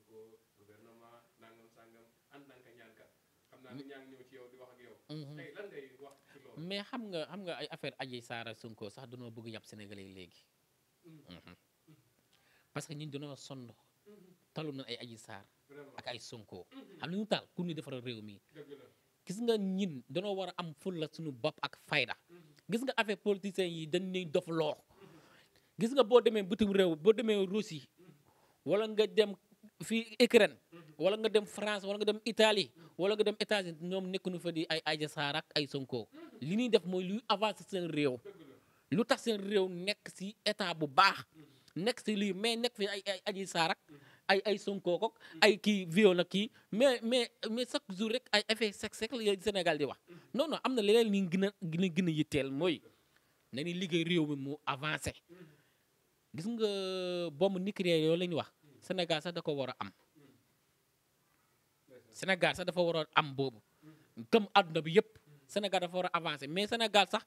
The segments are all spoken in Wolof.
Sonko gouvernement nangam sangam en tant que ñaankat xam naa ni ñaa ngi ñëw ci yow di wax ak yow. tey lan ngay wax ci loolu. mais xam nga ay affaire Adji Sarr ak Sonko sax dañoo bëgg yàpp Sénégalais yi léegi. parce que ñun dañoo sonn talu na ay Adji Sarr ak ay Sonko xam nañu taal pour ñu defaral réew mi gis nga ñin dañoo war a am fulla suñu bopp ak fayda gis nga affaire politiciens yi dañ ñuy dof loo gis nga boo demee bitim réew boo demee Russie wala nga dem fii Ukraine wala nga dem France wala nga dem Italie wala nga dem États-Unis ñoom nekkuñu fa di ay Adji Sarr ak ay Sonko li ñuy def mooy luy avancer seen réew lu tax seen réew nekk ci état bu baax nekk ci lii mais nekk fi ay Adji Sarr ak ay Sonko ko ay kii viol ak kii mais chaque jour rek ay effet sexe rek la Sénégal di wax non non am na leneen li gën a yitteel mooy na ni liggéey réew mi mu avancé gis nga bombe nucléaire yooyu la ñuy wax Sénégal sax da ko war a am Sénégal sax dafa war a am boobu comme àdduna bi yëpp Sénégal dafa war a avancé mais Sénégal sax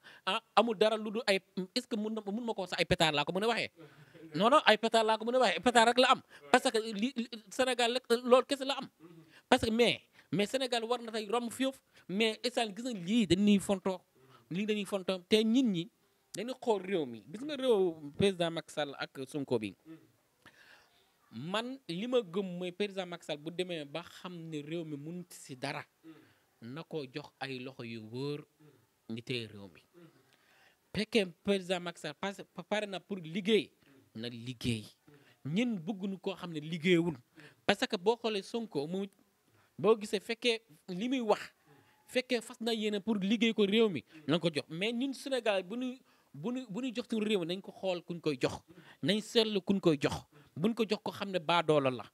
amul dara lu dul ay est-ce que mun ma ko sax ay pétard laa ko mën a waxee non non ay pétard laa ko mën a waxee pétard rek la am parce que li Sénégal rek loolu kese la am parce que mais Sénégal war na tey romb fiof mais instant gis nga lii dañuy fontoo te nit ñi dañuy xool réew mi gis nga réew président Macky Sall ak Sonko bi man li ma gëm mooy président Macky Sall bu demee ba xam ne réew mi mënut si dara na ko jox ay loxo yu wóor ñi téye réew mi fekkee président Macky Sall pare na pour liggéey na liggéey ñun bëgguñu koo xam ne liggéeyul parce que boo xoolee Sonko mu boo gisee fekkee li muy wax fekkee fas na yéene pour liggéey ko réew mi na ko jox mais ñun Sénégal bu ñu jox suñu réew mi nañ ko xool kuñ koy jox nañ seetlu kuñ koy jox buñ ko jox ko xam ne baadoola la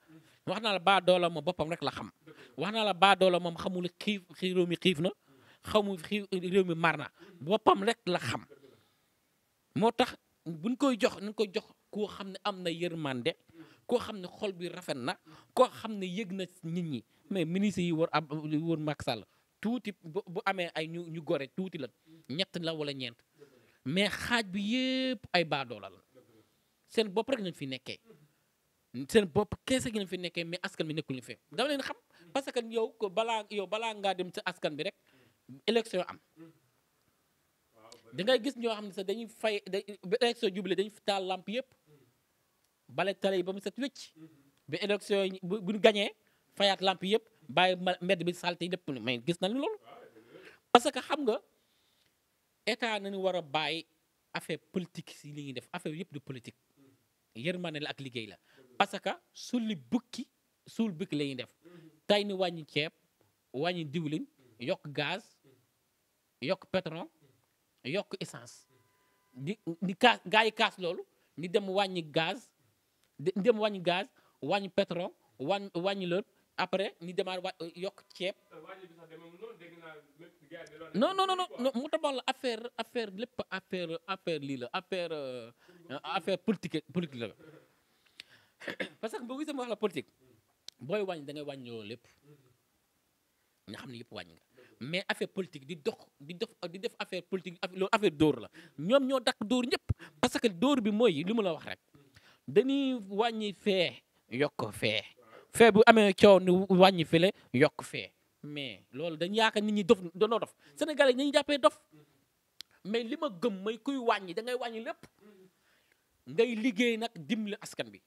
wax naa la baadoola moom boppam rek la xam wax naa la baadoola moom xamul xiif réew mi xiif na xamul xiif réew mi mar na boppam rek la xam moo tax buñ koy jox nañ ko jox koo xam ne am na yërmande koo xam ne xol bi rafet na koo xam ne yëg na nit ñi mais ministre yi wër Macky Sall tuuti bu amee ay ñu gore tuuti la ñett la wala ñeent mais xaaj bi yëpp ay baadoola la seen bopp rek nañ fi nekkee seen bopp keese gi lañ fi nekkee mais askan bi nekkul ñu fi dama leen xam parce que yow balaa ngaa dem ci askan bi rek élection am da ngay gis ñoo xam ne sax dañuy fay ba élection jubile dañuy taal lamp yëpp bale tale yi ba mu set wécc ba élection yi bu ñu gañee fayaat lamp yëpp bàyyi mbedd bi salte yi lépp mais gis nañu loolu parce que xam nga état nañu war a bàyyi affaire politique si li ñuy def affaire yëpp du politique yërmande la ak liggéey la parce que suul bukki la ñuy def tey ni wàññi ceeb wàññi diwlin yokk gaz yokk pétrole yokk essence di kaas gaa yi kaas loolu ni dem wàññi gaz wàññi pétrole wàññi loolu après ni demaat yokk ceeb non mu tabax la affaire lépp affaire lii la affaire politique la parce que boo gisee ma wax la politique booy wàññi da ngay wàññi loolu lépp nga xam ne yëpp wàññi nga mais affaire politique di def affaire politique loolu affaire dóor la ñoom ñoo dakk dóor ñëpp parce que dóor bi mooy li mu la wax rek dañuy wàññi fee yokk fee bu amee coow ni wàññi fele yokk fee mais loolu dañ yaakaar nit ñi danoo dof Sénégalais yi nañu jàppee dof mais li ma gëm mooy kuy wàññi da ngay wàññi lépp ngay liggéey nag dimbali askan bi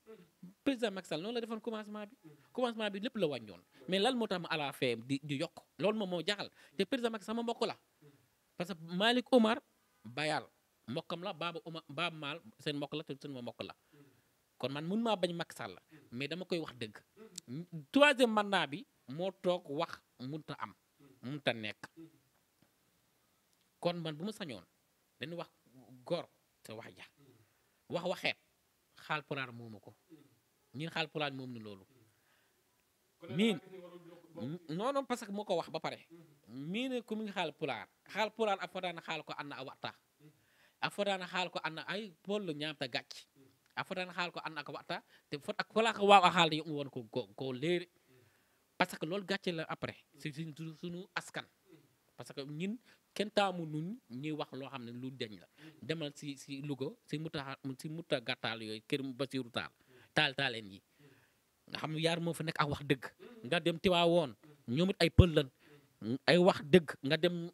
président Macky Sall noonu la defoon commencement bi lépp la wàññoon mais lan moo tax ma à la fin di yokk loolu moom moo jaxal te président Macky sama mbokk la parce que Malick Omar Bayal mbokkam la Baba Maal seen mbokk la te seen ma mbokk la kon man mun maa bañ Macky Sall mais dama koy wax dëgg troisième mandat bi moo toog wax munta am munta nekk kon man bu ma sañoon dañu wax góor te wax ja waxeet xaal pulaar moomu ko ñun xaal pulaar moom ni loolu miin non parce que moo ko wax ba pare miine ku mu ngi xaal pulaar a fotaana xaal ko anna a waxta a fotaana xaal ko anna ay pollo ñaamta gàcc a fotaana xaal ko anna aka waxta te fot ak falaa ko waaw a xaal yo woon ko léere parce que loolu gàcce la après si suñu askan parce que ñun kenn taamu nun ñuy wax loo xam ne lu deñ la demal si Louga si mutta gàttaal yooyu kër Basiru taaleen yi nga xam yaar moo fa nekk ak wax dëgg nga dem Tiwaawoon ñoom it ay pël lan ay wax dëgg nga dem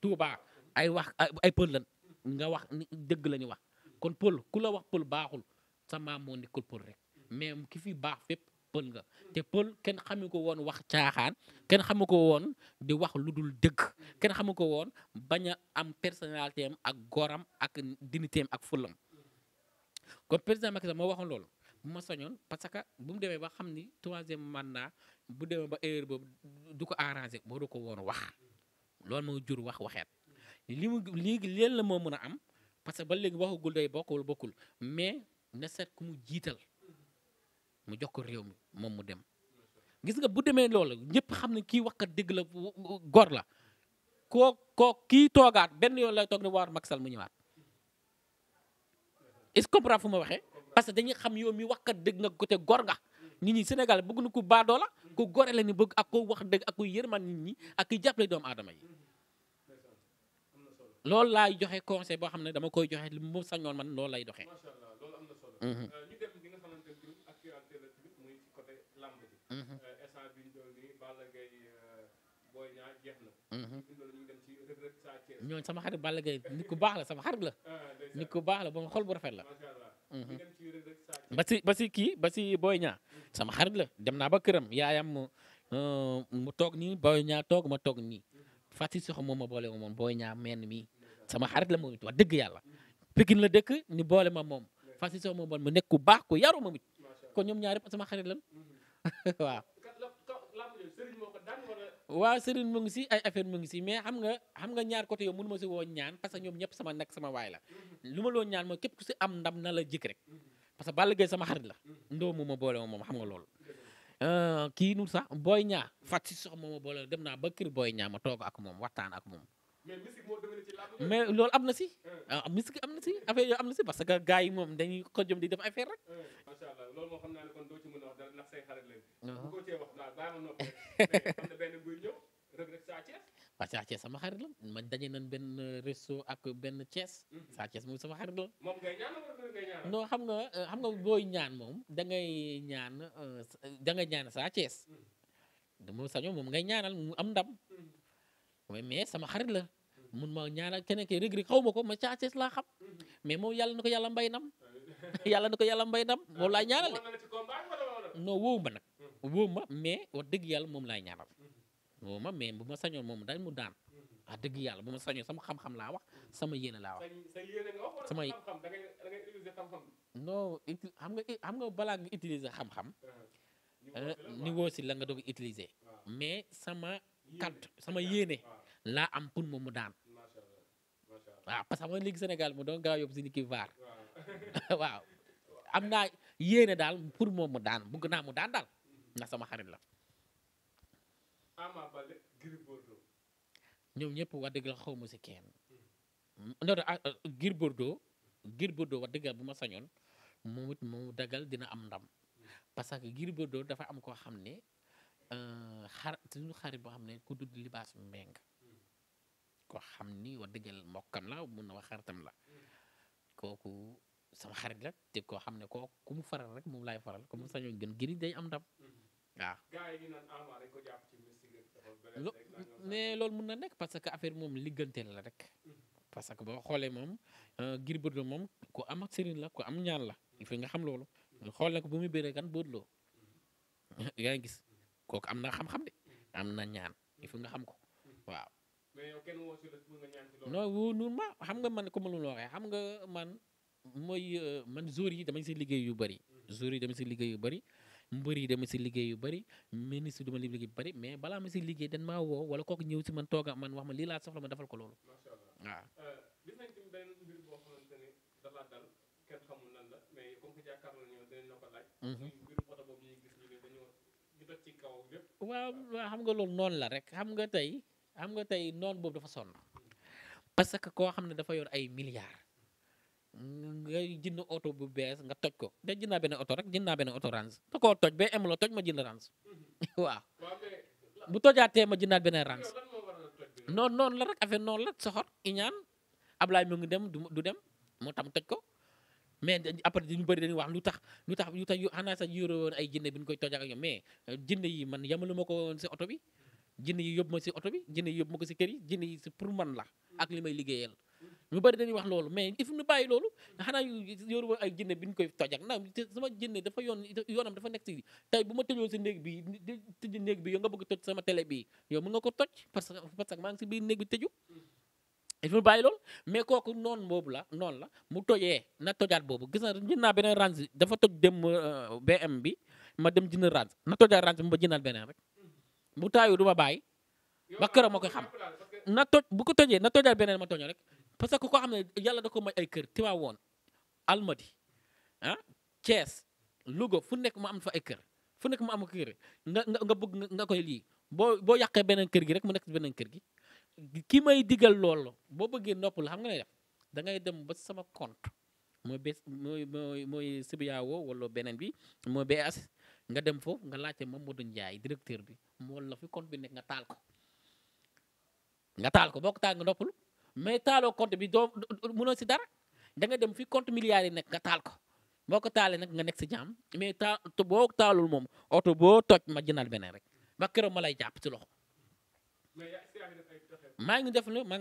Touba ay wax ay pël lan nga wax dëgg la ñu wax kon pël ku la wax pël baaxul sa maam moo nekkul pël rek mais ki fi baax fépp pël nga te pël kenn xamu ko woon wax caaxaan kenn xamu ko woon di wax lu dul dëgg kenn xamu ko woon bañ a am personnalité am ak goram ak dignité am ak fulam kon président Macky Sall moo waxoon loolu bu ma sañoon parce que bu mu demee ba xam ni troisième mandat bu demee ba erreur boobu du ko arrangé boo du ko woon wax loolu moo jur waxeet li mu léegi leen la moo mën a am parce que ba léegi waxagul day bokkul bokkul mais na seet ku mu jiital mu jox ko réew mi moom mu dem gis nga bu demee loolu ñëpp xam ne kii waxkat dëgg la gor la koo kii toogaat benn yoon lay toog ne waar Macky Sall mu ñëwaat est-ce que comprendre fu ma waxee parce que dañuy xam yow mi waxkat dëgg nga côté gor nga nit ñi Sénégal bëgg na ku baadoo la ku gore la ni bëgg ak ko wax dëgg ak ku yërman nit ñi ak ku jàppale doomu aadama yi loolu laay joxe conseil boo xam ne dama koy joxe li mu sañoon man loolu lay doxee. macha allah loolu am na solo. ñu dem li nga xamante ne tamit actualité la tamit muy ci côté lamb bi. instant bi ñu doon nii Balla Gaye Boy Niang jeex na. ñu doon ñu dem ci Reug Reug Sa Thiès. ñooñu sama xarit Balla Gaye nit ku baax la sama xarit la. nit ku baax la ba mu xol bu rafet la. macha allah. ñu dem ci Reug Reug Sa Thiès. ba si Boy Niang sama xarit la dem naa ba këram yaayam mu toog nii Boy Niang toog ma toog nii. Fati Soxo moom ma boole ma moom Boy Niang menn mii sama xarit la moom it wax dëgg yàlla Pikine la dëkk ni boole ma moom Fati Soxo moom mu nekk ku baax ku yaru moom it kon ñoom ñaari sama xarit lan waaw. waaw Serigne mu ngi si ay affaire mu ngi si mais xam nga ñaar côté yow mënu ma si woo ñaan parce que ñoom ñëpp sama nekk sama waay la lu ma loo ñaan mooy képp ku si am ndam na la jik rek parce que Balla Gaye sama xarit la ndoo mu ma boole ma moom xam nga loolu. kii nu sax Boy Niang fat si sox mooma boole dem naa ba kër Boy Niang ma toog ak moom waxtaan ak moom mais loolu am na si musique am na si affaire yooyu am na si parce que gars yi moom dañuy ko jëm di def affaire rek. macha allah loolu moo xam naa ne kon doo ci mën a wax dara ndax say xarit lañ. bu ko cee wax daal bàyyi ma noppi rek am na benn buy ñëw Reug Reug Sa Thiès. waaw Sa Thiès sama xarit la man daje nañ benn resto ak benn Thiès. Sa Thiès moom sama xarit la. moom ngay ñaan wala ngay ñaan. non xam nga booy ñaan moom da ngay ñaan Sa Thiès. dama sañoon moom ngay ñaanal mu am ndam. mais sama xarit la. mun ma ñaanal keneen ki Reug Reug xaw ma ko ma Sa Thiès laa xam. mais moom yàlla na ko yàlla mbay ndam. yàlla na ko yàlla mbay ndam moom laay ñaanal de. non wóowu ma nag. wóowu ma mais wax dëgg yàlla moom laay ñaanal. wóowu ma mais bu ma sañoon moom dañ mu daan. wax dëgg yàlla bu ma sañoon sama xam-xam laa wax sama yéene laa wax. sama xam-xam da ngay utiliser xam-xam. non xam nga balaa nga utiliser xam-xam. niveau si la nga doog utiliser. mais sama kàddu sama yéene laa am pour moom mu daan. waaw parce que xam nga léegi Sénégal mu doon gaaw yóbbu si ni ki vaar. waaw am naa yéene daal pour moom mu daan bëgg naa mu daan daal ndax sama xarit la. Ama Baldé Gris Bordeaux. ñoom ñëpp wax dëgg la xaw ma si kenn. non Gris Bordeaux wax dëgg la bu ma sañoon moom it mu dagal dina am ndam parce que Gris Bordeaux dafa am koo xam ne suñu xarit boo xam ne ku dudd libaas mbeng koo xam ni wax dëgg la mbokkam la mun na wax xaritam la kooku sama xarit la te koo xam ne koo ku mu faral rek moom laay faral ku mu sañoon gën Gris day am ndam waaw. mais loolu mun na nekk parce que affaire moom ligganteel la rek parce que boo xoolee moom Gris Bordeaux moom ku am ak sëriñ la ku am ñaan la il faut nga xam loolu xool na ko bu muy béree kan Bordeaux yaa ngi gis kooku am na xam-xam de am na ñaan il faut nga xam ko waaw. mais yow kenn woo si la pour nga ñaan ci loolu. non wóor ma xam nga man comme lu ma waxee xam nga man jour yi dama si liggéey yu bëri. jour yi dama si liggéey yu bëri. mbër yi dama si liggéey yu bëri ministre dama liggéey yu bëri mais balaa ma si liggéey dañ maa woo wala kooku ñëw si man tooga man wax ma lii laa soxla ma defal ko loolu. macha allah waaw. gis nañ tamit benn mbir boo xamante ne dafa dal kenn xamul lan la mais comme que jàkkaarloo ñëw dinañ la ko laaj. muy mbirum oto boobu ñuy gis ñu ne dañoo ñu doj ci kaw lépp. waaw xam nga loolu noonu la rek xam nga tey noonu boobu dafa sonn parce que koo xam ne dafa yor ay milliards. ngay jënd oto bu bees nga toj ko de jënd naa benn oto rek jënd naa benn oto range da koo toj ba em la toj ma jënd range waaw bu tojaatee ma jëndaat benn range noonu la rek affaire noonu la soxor iñaan Ablaye mu ngi dem du dem moo tam toj ko mais après ñu bëri dañuy wax lu tax xanaa sax yore woon ay jinne bi ñu koy toj ak ñoom mais jinne yi man yamalu ma ko woon si oto bi jinne yi yóbbu ma si oto bi jinne yi yóbbu ma ko si kër yi jinne yi si pour man la ak li may liggéeyal ñu bëri dañuy wax loolu mais il faut ñu bàyyi loolu xanaa yore woon ay jinne bi ñu koy toj ak na sama jinne dafa yoonam dafa nekk si tey bu ma tëjoon si néeg bi di tëj néeg bi yow nga bëgg toj sama télé bi yow mën nga ko toj parce que maa ngi si biir néeg bi tëju il faut bàyyi loolu mais kooku noonu la mu tojee na tojaat boobu gis na jënd naa beneen range dafa toj dem BM bi ma dem jënd range na tojaat range bi ma jëndaat beneen rek bu taayu du ma bàyyi ba këram ma koy xam na toj bu ko tojee na tojaat beneen ma toño rek parce que koo xam ne yàlla da ko may ay kër Tivaouane Almadi Thiès Louga fu nekk mu am fa ay kër fu nekk mu am kër nga bëgg nga koy lii boo yàqee beneen kër gi rek mu nekk beneen kër gi ki may digal loolu boo bëggee noppal xam nga ne def da ngay dem ba sama compte mooy Sibiyawo wala beneen bi mooy BS nga dem foofu nga laajte Mamadou Ndiaye directeur bi mu wala fi compte bi nekk nga taal ko boo ko taal nga noppal mais taaloo compte bi doo mënoo si dara da nga dem fi compte milliards yi nekk nga taal ko boo ko taalee nag nga nekk si jàmm mais boo taalul moom oto boo toj ma jëndal beneen rek ba keroog ma lay jàpp ci loxo. maa ngi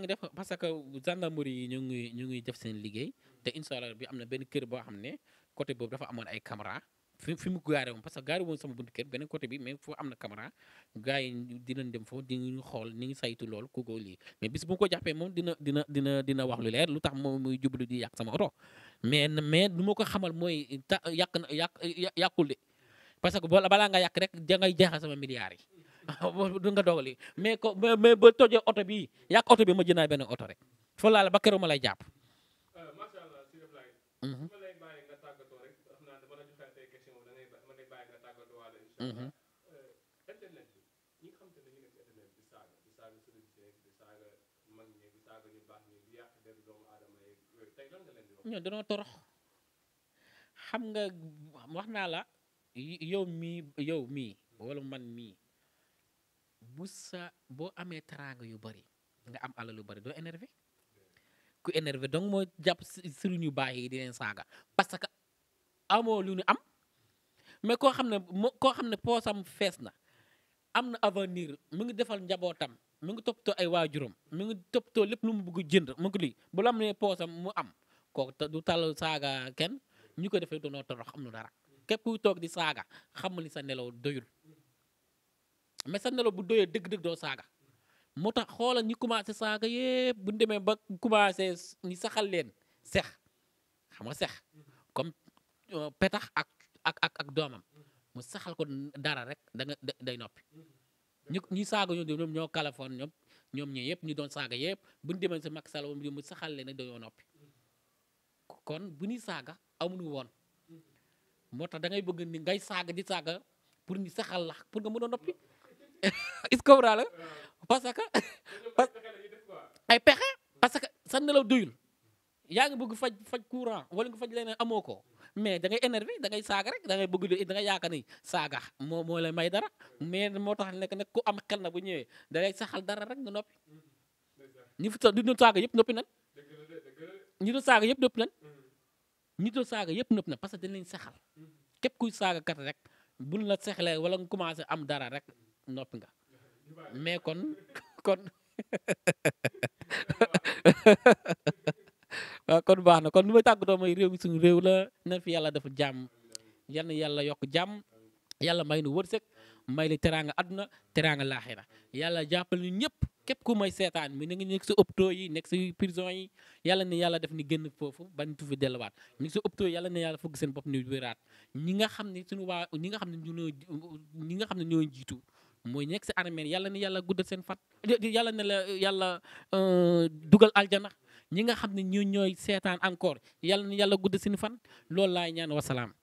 def parce que gendarmerie yi ñu ngi def seen liggéey te incha allah bi am na benn kër boo xam ne côté boobu dafa amoon ay caméra fi mu gaare woon parce que gaare woon sama buntu kër beneen côté bi mais foo am na caméra gars yi dinañ dem foofu dinañu xool ni ngi saytu loolu ku ko lii mais bis bu ko jàppee moom dina wax lu leer lu tax moom muy jublu di yàq sama oto mais lu ma ko xamal mooy yàqul de parce que balaa nga yàq rek da ngay jeexal sama milliards yi du nga dogali mais ba tojee oto bi yàq oto bi ma jëndaat beneen oto rek foo laal ba keroog ma lay jàpp. macha allah si Ablaye. su ma lay bàyyi nga tàggatoo rek xam naa dama la joxe tey question ma lay bàyyi nga tàggatoo waale incha allah. internet bi ñi nga xam te ne ñu nekk ci internet di saaga sëriñ seeg di saaga mag ñi di saaga ñu baax ñi di yàq der doomu aadama yeeg yooyu tey lan nga leen di wax. ñoo danoo torox xam nga wax naa la yow mii wala man mii. boo amee teraanga yu bari nga am alal yu bari doo énervé ku énervé donc moo jàpp sëriñ yu baax yi di leen saaga parce que amoo lu ñu am mais koo xam ne poosam fees na am na avenir mu ngi defal njabootam mu ngi toppatoo ay waajuram mu ngi toppatoo lépp lu mu bëgg jënd mu ngi lii bu la am ne poosam mu am kooku du tal saaga kenn ñu ko defee doonoo torox am nu dara képp kuy toog di saaga xamal ni sa nelaw doyul mais sa nelaw bu doyee dëgg-dëgg doo saaga moo tax xoolal ñi commencé saaga yëpp bu ñu demee ba commencé ñi saxal leen sex xam nga sex comme petax ak doomam mu saxal ko dara rek day noppi ñi saaga ñoom ñoo Californie ñoom ñi yëpp ñu doon saaga yëpp bu ñu demee si Macky Sall mu saxal leen dañoo noppi kon bu ñuy saaga amuñu woon moo tax da ngay bëgg ni ngay saaga di saaga pour ñu saxal la pour nga mën a noppi. est-ce que la parce que ay pexe parce que sa nelaw doyul yaa ngi bëgg faj courant wala nga faj leneen amoo ko mais da ngay énervé da ngay saaga rek da ngay bëgg da ngay yaakaar ni saaga moo lay may dara mais moo tax nekk nag ku am xel na bu ñëwee da ngay saxal dara rek nga noppi ñi fi du ñu saaga yëpp noppi nan ñi doon saaga yëpp noppi nan ñi doon saaga yëpp noppi nan parce que dañ leen saxal képp kuy saaga kat rek buñ la sexlee wala nga commencé am dara rek noppi nga mais kon waaw kon baax na kon lu may tàggatoo mooy réew mi suñu réew la na fi yàlla dafa jàmm yal na yàlla yokk jàmm yàlla may nu wërsëg may li teraanga àdduna teraanga laaxira yàlla jàppal ñu ñëpp képp ku may seetaan mi na ngi nekk si hôpitaux yi nekk si prison yi yàlla ne yàlla def ni génn foofu bañ tu fi delluwaat ñu ngi si hôpitaux yi yàlla ne yàlla fëgg seen bopp ni wéraat ñi nga xam ne suñu waa ñi nga xam ne ñoo jiitu mooy nekk si armée yàlla ne yàlla guddal seen fat yàlla ne la yàlla dugal aljana ñi nga xam ne ñooy seetaan encore yàlla ne yàlla guddal seen fan loolu laay ñaan wasalaam